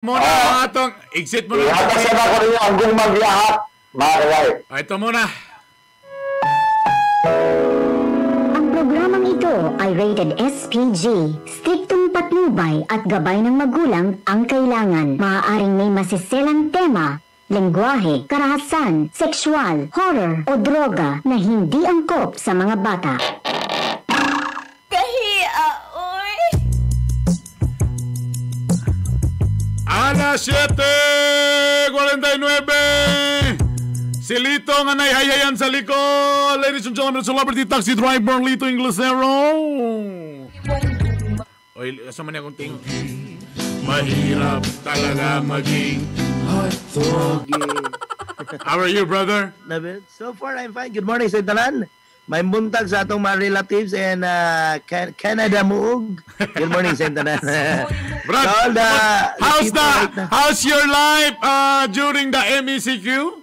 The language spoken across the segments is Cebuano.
Muna ang atong exit mo na. Ihatag sa ako ninyo ang gugmang giyahak, mga kagahi. Ah, ito muna. Ang programang ito ay rated SPG. Striktong patnubay at gabay ng magulang ang kailangan. Maaaring may masiselang tema, lengguwahe, karahasan, sexual, horror o droga na hindi angkop sa mga bata. Kahiya, oy. Alas 7:49. Si Lito nga naihayayan sa likod. Ladies and gentlemen, celebrity taxi driver Lito Inglesero. Oy, asa man akong tingo? Mahirap talaga maging How are you, brother? So far, I'm fine. Good morning sa tanan. May buntag sa atong mga relatives and Canada muog. Good morning sa tanan. Brad, all the how's people the right now. How's your life during the MECQ?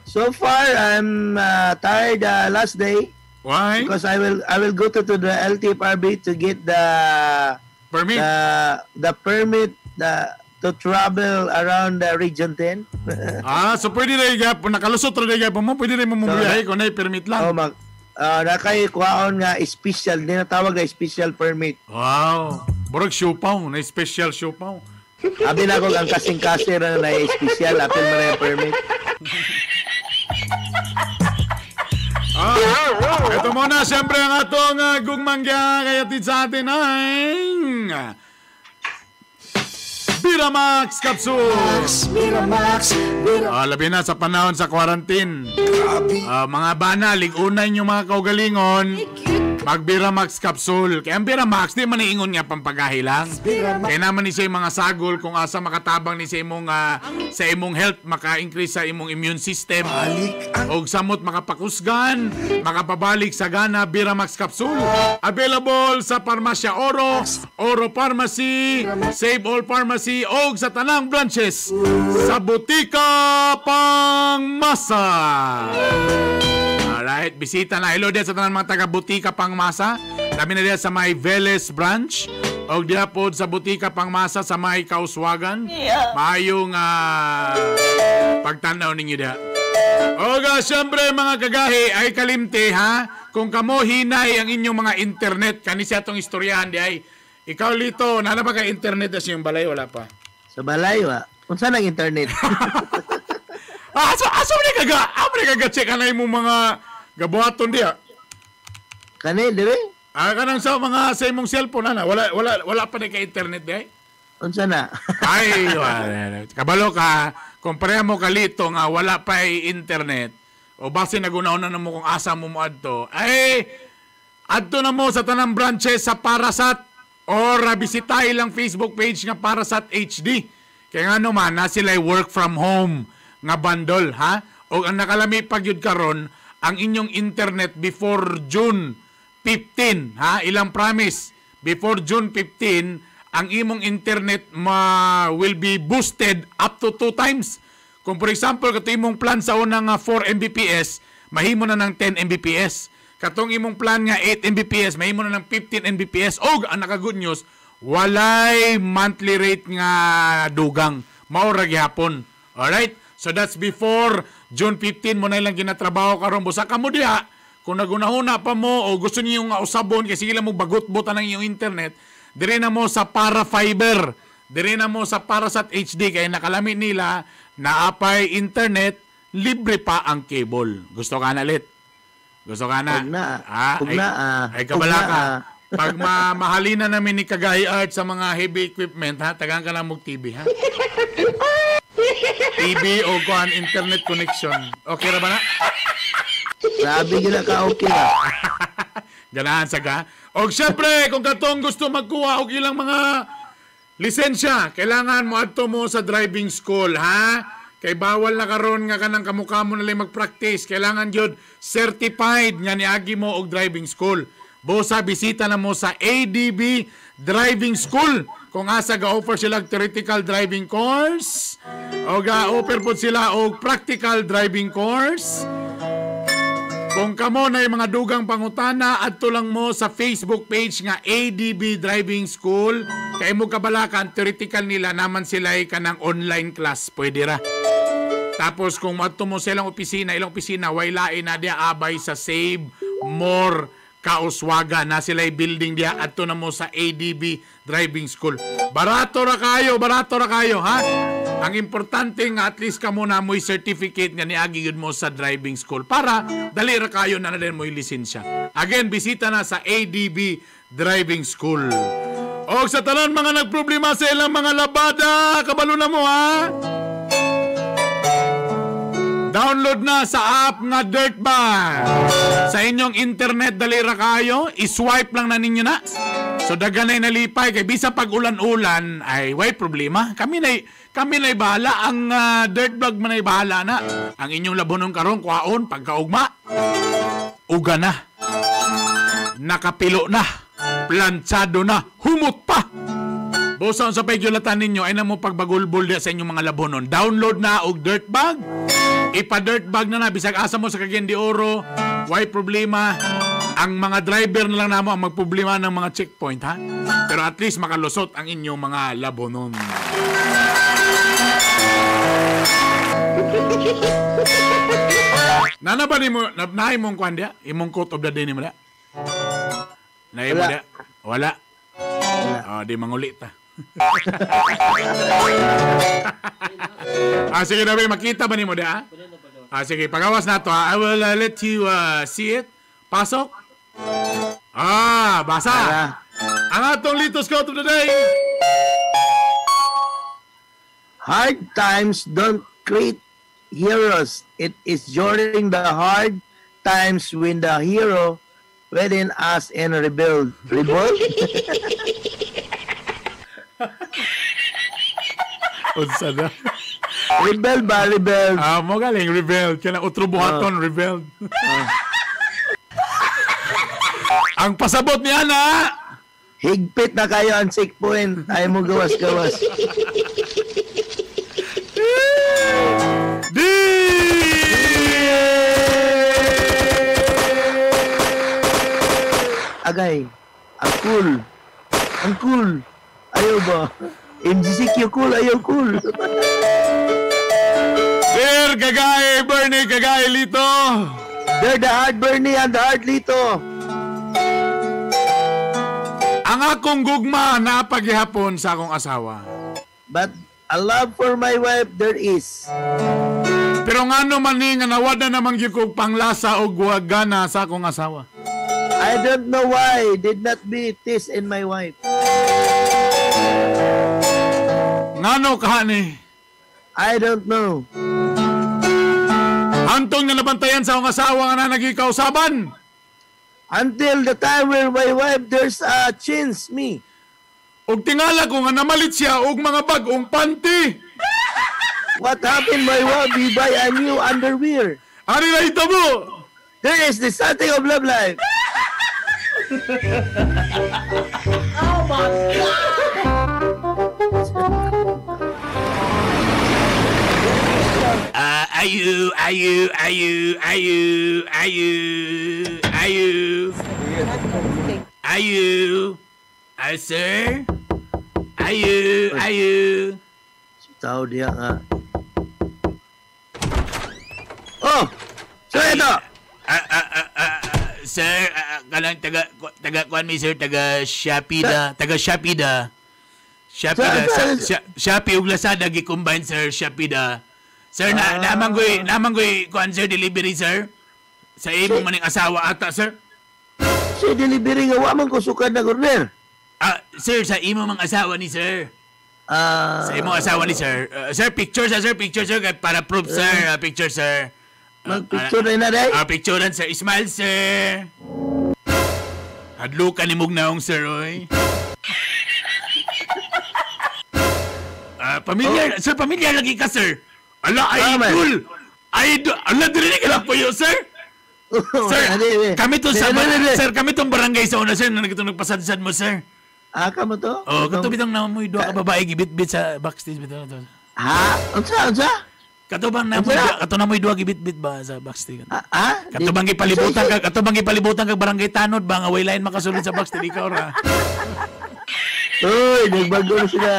So far, I'm tired last day. Why? Because I will go to the LTFRB to get the permit, the permit to travel around the Region 10. Ah, so pwede na gyapon, nakalusot ra gyapon mo, pwede na mo mubiyahe kung nay permit lang. Oh, mag nakay kuhaon nga special, dinatawag na special permit. Wow. Murag siupaw, na special siupaw. Abi na ko ang kasing-kasir na na special, apil mo na yung permit. Ah, ito muna, siyempre ang atong gugmangya kaya sa atin ay Biramax Capsule! Miramax, Ah, labi na sa panahon sa quarantine. Ah, mga bana, ligunan yung mga kaugalingon. Mag Biramax Capsule. Kaya ang Biramax, di man iingon nga pampagahi lang. Kaya naman ni siya yung mga sagol kung asa makatabang ni sa imong health, maka-increase sa imong immune system. Og samot makapakusgan, makapabalik sa gana, Biramax Capsule. Available sa Parmasya Oro, Oro Pharmacy, Save All Pharmacy, og sa tanang branches sa Butika Pangmasa. Alright, bisita na. Hello din sa tanang mga taga Butika Pangmasa. Labi na diya sa may Veles branch. Og diya pod sa Butika Pangmasa sa may Kauswagan. Yeah. Maayong pagtanaw ninyo diha. Og syempre mga kagahi ay kalimti ha. Kung kamo hinay ang inyong mga internet, kani siya atong istoryahan di ay. Ikaw Lito, nana ba kay internet sa iyong balay? Wala pa. Sa balay wa. Unsa nang internet? Ah, asa man kaga? Amo ni kaga check anay mo mga gabuhaton diha. Kani dire? Ah, kanang sa mga sa imong cellphone ana, wala wala wala pa ni kay internet di ay. Unsa na? Ay, wala. Kabalo ka, kung pareha mo kalito nga wala pa ay internet, o base nagunaon na mo kung asa mo moadto, ay, adto na mo sa tanang branches sa Parasat or bisitahin lang Facebook page nga Parasat HD. Kaya nga naman, na sila work from home nga bundle, ha? O ang nakalami pag yun karon, ang inyong internet before June 15, ha? Ilang promise, before June 15, ang imong internet ma will be boosted up to 2 times. Kung for example, kato imong plan sa unang 4 Mbps, mahimo na ng 10 Mbps. Katong imong plan nga 8 Mbps, mahimo na ng 15 Mbps. Og ang naka-good news, walay monthly rate nga dugang. Mao ra gihapon. Alright? So that's before June 15 mo na ilang ginatrabaho karon. Busa ka mo diha, kung nagunahuna pa mo o gusto niyo nga usabon kay sige lang mo bagot-botan ang iyong internet, dire na mo sa Para Fiber. Dire na mo sa Parasat HD kay nakalami nila naapay internet, libre pa ang cable. Gusto ka na, Lit? Gusto ka na? Ug na. Ah, Ug ay, na, ah. ay kabala Ug na, ka. ah. Pag mahalina namin ni Kagahi Art sa mga heavy equipment, ha, tagaan ka lang mog TV, ha? TV o kuan internet connection. Okay ra ba na? Grabe gyud ka okay ra. Ganahan sa ka. Og syempre, kung katong gusto magkuha og ilang mga lisensya, kailangan mo adto mo sa driving school, ha? Kay bawal na karon nga kanang kamukha mo na lang mag-practice. Kailangan gyud certified nga niagi mo og driving school. Bosa, bisita na mo sa ADB Driving School. Kung asa ga-offer sila og theoretical driving course o ga-offer pod sila og practical driving course. Kung kamo na yung mga dugang pangutana, adto lang mo sa Facebook page nga ADB Driving School. Kay mo kabalakan, theoretical nila naman sila ay kanang online class, pwede ra. Tapos kung moadto mo sa ilang opisina, way lain na diya abay sa Save More Kauswagan na sila building diya adto na mo sa ADB Driving School. Barato ra kayo, ha? Ang importante nga at least kamo na mo'y certificate nga niagi yun mo sa driving school para dali ra kayo na na din mo'y lisensya. Again, bisita na sa ADB Driving School. Og sa tanan mga nagproblema sa ilang mga labada, kabalo na mo ha? Download na sa app nga Dirtbag. Sa inyong internet, dali ra kayo, i-swipe lang na ninyo na. So daghan ay nalipay kay bisa pag ulan-ulan ay way problema. Kami na'y bahala ang Dirtbag man ay bahala na. Ang inyong labonon karon kwaon pagkaugma. Uga na. Nakapilo na. Planchado na, humot pa. Busa sa pagyulatan ninyo ay namo pagbagulbol sa inyong mga labonon. Download na og Dirtbag. Ipa-dirtbag na na bisag asa mo sa Cagayan de Oro, way problema. Ang mga driver na lang namo ang magproblema ng mga checkpoint ha. Pero at least makalusot ang inyong mga labonon. Nana ba nimo naay mong kwan dia? Imong quote of the day nimo da? Naay mo dia? Wala. Oh, di mangulit ta. Ah, sige na ba, makita ba nimo da? Ah, sige, pagawas na to. Ha? I will let you see it. Pasok. Ah, basa. Ang atong Lito's quote of the day. Hard times don't create heroes. It is during the hard times when the hero within us and rebuild. Rebuild? Unsa na? Rebel ba? Rebel. Ah, mo galing rebel. Kaya utro buhaton, rebel. Ang pasabot niya na higpit na kayo ang checkpoint. Ay mo gawas-gawas. Di! Agay, ang cool. Ang cool. Ayaw ba? MGCQ cool, ayaw cool. Sir Kagay Bernie, Kagay Lito. They're the hard Bernie and the hard Lito. Ang akong gugma na paghihapon sa akong asawa. But a love for my wife there is. Pero ngano man ni nga nawad na namang gyud kog panglasa og gana sa akong asawa. I don't know why did not be this in my wife. Ngano kahani? I don't know. Antong nga nabantayan sa akong asawa nga nagikausaban. Until the time where my wife there's a chance me. Og tingala ko nga namalit siya og mga bag-ong panty. What happened my wife? We buy a new underwear. Ari na ito mo. There is the starting of love life. Oh my God! Ayu, ayu, ayu, ayu, ayu, ayu, ayu, ayu, sir, ayu, ayu. Tao dia nga. Oh, sir ito. Sir, kanang taga kuan mi sir, taga Shopee da, taga Shopee da. Shopee da, Shopee ug Lazada gi-combine sir, Shopee da. Sir, na namang goy kuan sir delivery sir. Sa imo maning asawa ata sir. Sir, delivery nga wa man ko sukad na order. Ah, sir, sa imo mang asawa ni sir. Sa imo asawa ni sir. Sir, picture sa sir, picture sir para proof sir, picture sir. Magpicture na day. Picturean sir, smile sir. Hadlo ka ni mugnaong sir oy. Pamilyar, sir, pamilyar lagi ka sir. Ala, idol! Idol! Ala, dirinig ka lang po yun, sir! Sir, kami to sa, sir, kami tong barangay sa una, sir, na nagitong nagpasadsad mo, sir. Ah, kamo to? Oo, kato bitong na mo yung duha ka babae, gibit-bit sa backstage. Bitaw to. Ha? Unsa, unsa? Kato bang na mo, kato na mo yung duha gibit-bit ba sa backstage? Ah? Kato bang ipalibutan ka, kato bang ipalibutan ka barangay tanod ba, nga way line makasulod sa backstage, ikaw ra. Uy, nagbago na sila.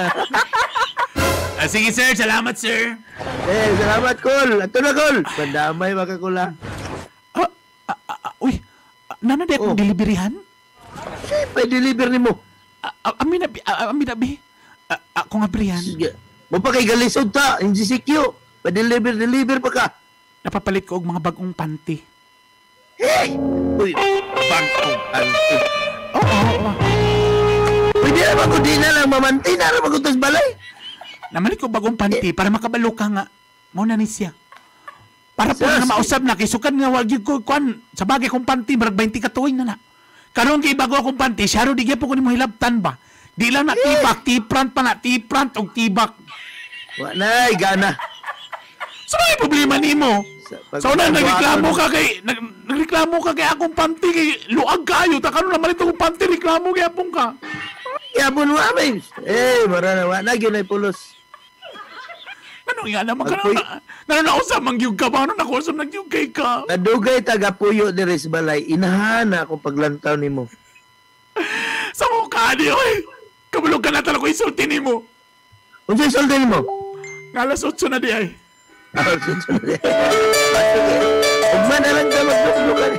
Ah, sige sir, salamat sir. Eh, salamat, Kol. Ato na, Kol. Pandamay, makakula. Ah, ah, ah, ah, uy, ah, nana di akong Oh. deliberihan? Siyempre, deliver ni mo. Ah, ah, amin na, bi, ah, amin na, bi. Ah, akong abrihan. Sige. Mo pa kay galisod ta, MGCQ. Pa-deliver, deliver pa ka. Napapalit ko og mga bagong panty. Eh! Uy, bagong panty. Oo, oo, oo. Pwede naman ko di na lang, mamanti na naman ko tas balay. Namalit ko bagong panty para makabalo ka nga. Mao na ni siya. Para po Sus. na mausab na kay sukad nga wag gyud ko kuan sa bagay kong panty murag 20 ka tuig na na. Karon kay bago akong panty, siya ro di gyud po ko nimo hilabtan ba. Di lang na tibak, tiprant pa na, tiprant og tibak. Wa na, gana. So may problema nimo. Sa una nagreklamo ka kay nagreklamo ka kay akong panty kay luag kayo ta karon namalit akong panty reklamo gyapon ka. Yabon wa may. Eh, mara na wa na gyud ay pulos. Ano nga naman ka Agpoy. na na nausab man gyud ka ba ano nakusab nag gyud kay ka. Nadugay taga puyo diri sa balay. Inahan na ako paglantaw nimo. Sa mukha ni oy. Kabulog ka na talaga ko isulti nimo. Unsay sulti nimo? Nga alas 8 na di ay. Ah, susunod. Ugma na lang ka magdugdugan.